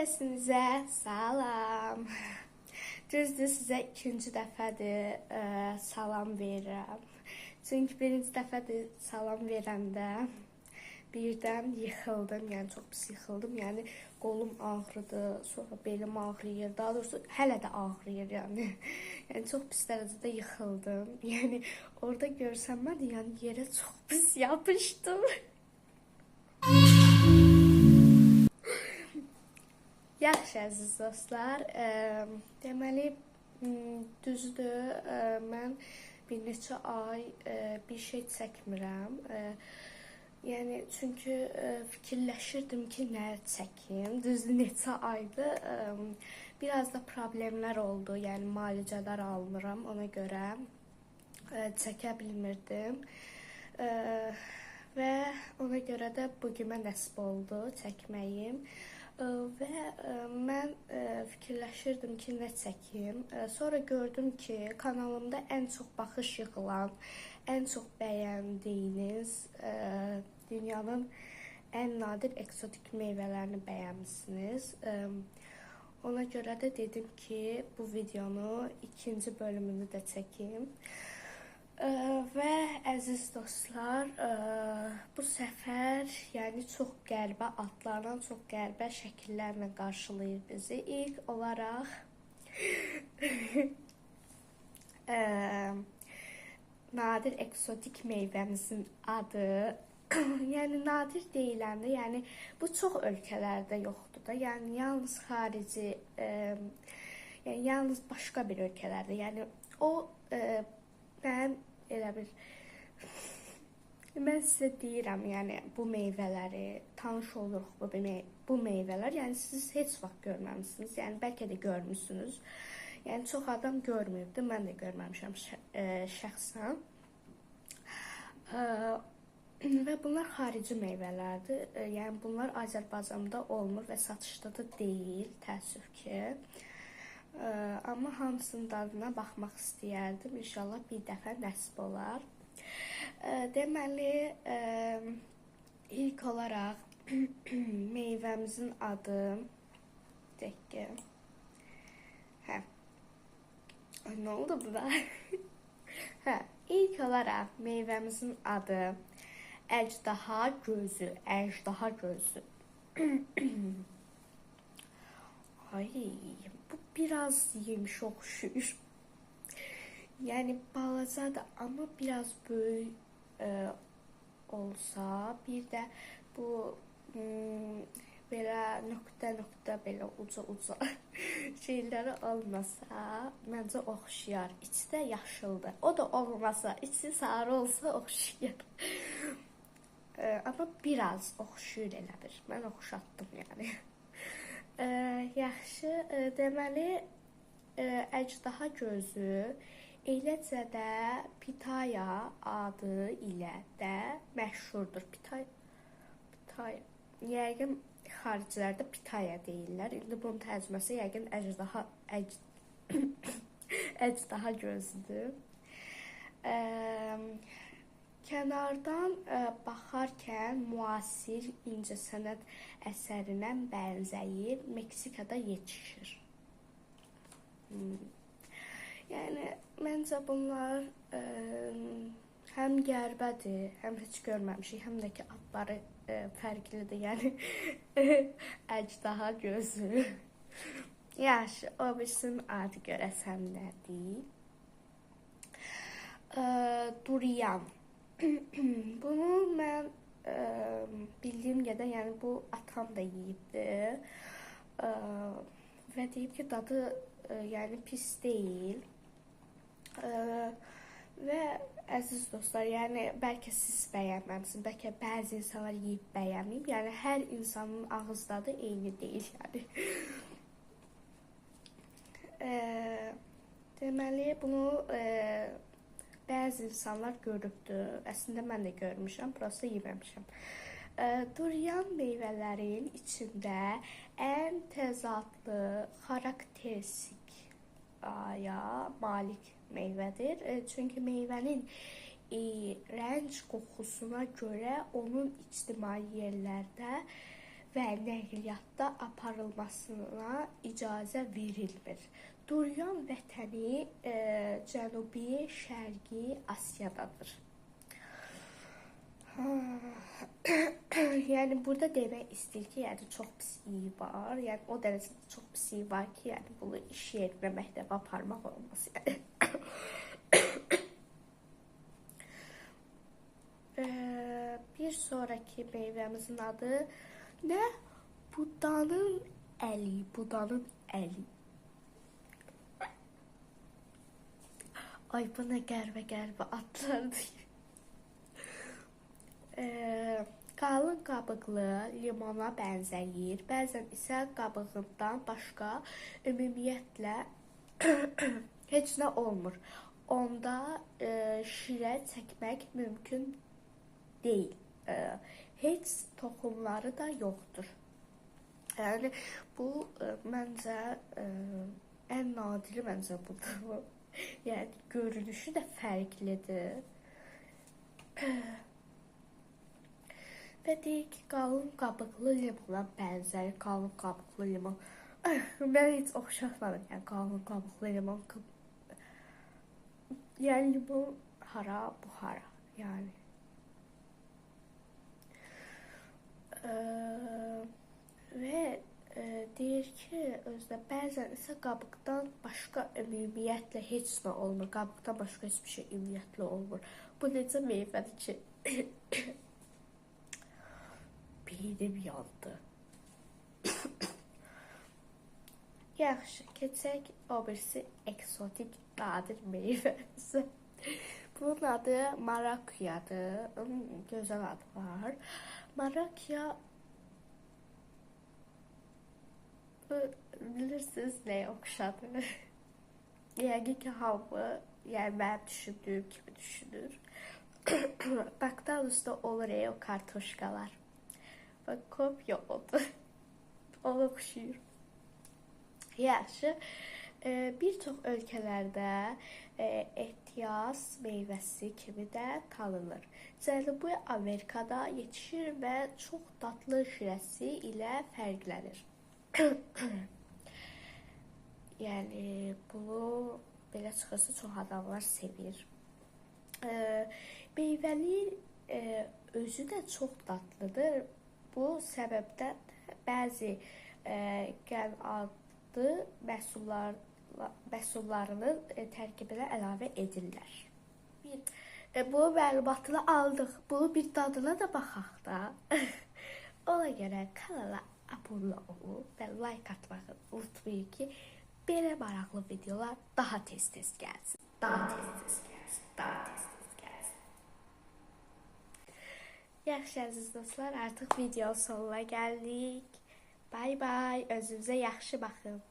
kəsinizə salam. Düzdür, sizə ikinci dəfədir salam verirəm. Çünki birinci dəfədir salam verəndə birdən yıxıldım, yəni çox pis yıxıldım. Yəni qolum ağrıdı, sonra belim ağrıyır, daha doğrusu hələ də ağrıyır yəni. Yəni çox pis dərəcədə yıxıldım. Yəni orada görsənmədi, yəni yerə çox pis yapışdım. Yaxşı əziz dostlar, deməli düzdür, mən bir neçə ay bir şey çəkmirəm. Yəni çünki fikirləşirdim ki, nə çəkim. Düzdür, neçə aydır. Biraz da problemlər oldu, yəni müalicələr alınıram, ona görə çəkə bilmirdim. Və ona görə də bugünə nəsib oldu çəkməyim. Və mən fikirləşirdim ki, nə çəkim. Sonra gördüm ki, kanalımda ən çox baxış yığılan, ən çox bəyəndiyiniz dünyanın ən nadir eksotik meyvələrini bəyənmişsiniz. Ona görə də dedim ki, bu videonu ikinci bölümünü də çəkim. Və əziz dostlar, bu səfər yəni çox qəribə adlarla, çox qəribə şəkillərlə qarşılayır bizi. İlk olaraq nadir eksotik meyvəmizin adı, yəni nadir deyiləndə, yəni bu çox ölkələrdə yoxdur da, yəni yalnız xarici, yəni yalnız başqa bir ölkələrdə, yəni o mənim elə bir, mən sizə deyirəm, yəni bu meyvələri, tanış oluruq bu meyvələr, yəni siz heç vaxt görməmişsiniz, yəni bəlkə də görmüsünüz, yəni çox adam görməyibdir, mən də görməmişəm şəxsən. Və bunlar xarici meyvələrdir, yəni bunlar Azərbaycanda olmur və satışda da deyil, təəssüf ki. Amma hamısının dadına baxmaq istəyərdim. İnşallah bir dəfə nəsib olar. Deməli, ilk olaraq meyvəmizin adı, deyək ki, hə, ay, nə oldu bu da? Hə, ilk olaraq meyvəmizin adı əjdaha gözü, əjdaha gözü. Ay, bu biraz yemiş oxşuyur. Yəni balacadır, amma biraz böyük olsa, bir də bu belə nöqtə-nöqtə, belə uca-uca şeyləri olmasa, məncə oxşayar. İçi də yaşıldır. O da olmasa, içi sarı olsa oxşayar. Amma biraz oxşuyur elə bir. Mən oxşatdım yəni. Yaxşı, deməli, əjdaha gözü eləcə də pitaya adı ilə də məşhurdur. Pitaya, yəqin xaricilərdə pitaya deyirlər. İndi bunun tərcüməsi yəqin əjdaha gözüdür. Kənardan baxarkən müasir incəsənət əsərinə bənzəyir, Meksikada yetişir. Yəni, məncə bunlar həm qərbədir, həm heç görməmişik, həm də ki, adları fərqlidir, yəni əjdaha gözü. Yaxşı, o birisinin adı görəsən nədir? Durian. Bunu mən bildiyim qədər, yəni bu atam da yeyibdir və deyib ki, dadı yəni pis deyil. Və əziz dostlar, yəni bəlkə siz bəyənməmisiniz, bəlkə bəzi insanlar yeyib bəyənməyib, yəni hər insanın ağız dadı eyni deyil, yəni. Deməli, bunu bəzi insanlar görübdür. Əslində mən də görmüşəm, prosta yeməmişəm. Durian meyvələrin içində ən təzadlı, xarakteristik malik meyvədir. Çünki meyvənin rəng qoxusuna görə onun ictimai yerlərdə və nəqliyyatda aparılmasına icazə verilmir. Durian vətəni Cənubi Şərqi Asiyadadır. Yəni burada demək istəyir ki, yəni çox pis iyi var. Yəni o dərəcədə çox pis iyi var ki, yəni bunu iş yerinə, məktəbə aparmaq olmaz. Yəni. Bir sonraki meyvəmizin adı nə? Budanın əli, budanın əli. Ay, bu nə qəribə-qəribə adlardır. Qalın qabıqlı limona bənzəyir. Bəzən isə qabığından başqa ümumiyyətlə heç nə olmur. Onda şirə çəkmək mümkün deyil. Heç toxumları da yoxdur. Yəni bu məncə ən nadiri məncə budur. Yəni görünüşü də fərqlidir. Və deyir ki, qalın qabıqlı limona bənzər, qalın qabıqlı limon. Mən heç oxşatmadım, yəni qalın qabıqlı limon. Yəni limon hara, bu hara, yəni. Və deyir ki, özdə bəzən isə qabıqdan başqa ümumiyyətlə heç nə olmur. Qabıqdan başqa heç bir şey ümumiyyətlə olmur. Bu necə meyvədir ki? Beynim yandı. Yaxşı, keçək o birisi eksotik nadir meyvəsi. Bunun adı Marakuyadır. Gözəl adı var. Marakuya bilirsiniz nəyə oxşadı? Yəqin ki, hamı, yəni mənim düşündüyüm kimi düşünür. McDonald'sda olur o kartoşkalar. Bak, kopya oldu. Ona oxşayır. Yaxşı, bir çox ölkələrdə ehtiyas meyvəsi kimi də tanınır. Cənubi Amerikada yetişir və çox dadlı şirəsi ilə fərqlənir. Yəni bunu belə çıxırsa çox adamlar sevir. Meyvənin özü də çox dadlıdır. Bu səbəbdən bəzi qənadlı məhsullarının tərkibinə əlavə edirlər. Bu məlumatını aldıq. Bunu bir dadına da baxaq da. Ona görə kanala abunə olub və like atmağı unutmayın ki, belə maraqlı videolar daha tez-tez gəlsin. Daha tez-tez gəlsin. Daha tez-tez gəlsin. Yaxşı əziz dostlar, artıq videonun sonuna gəldik. Bay bay, özünüzə yaxşı baxın.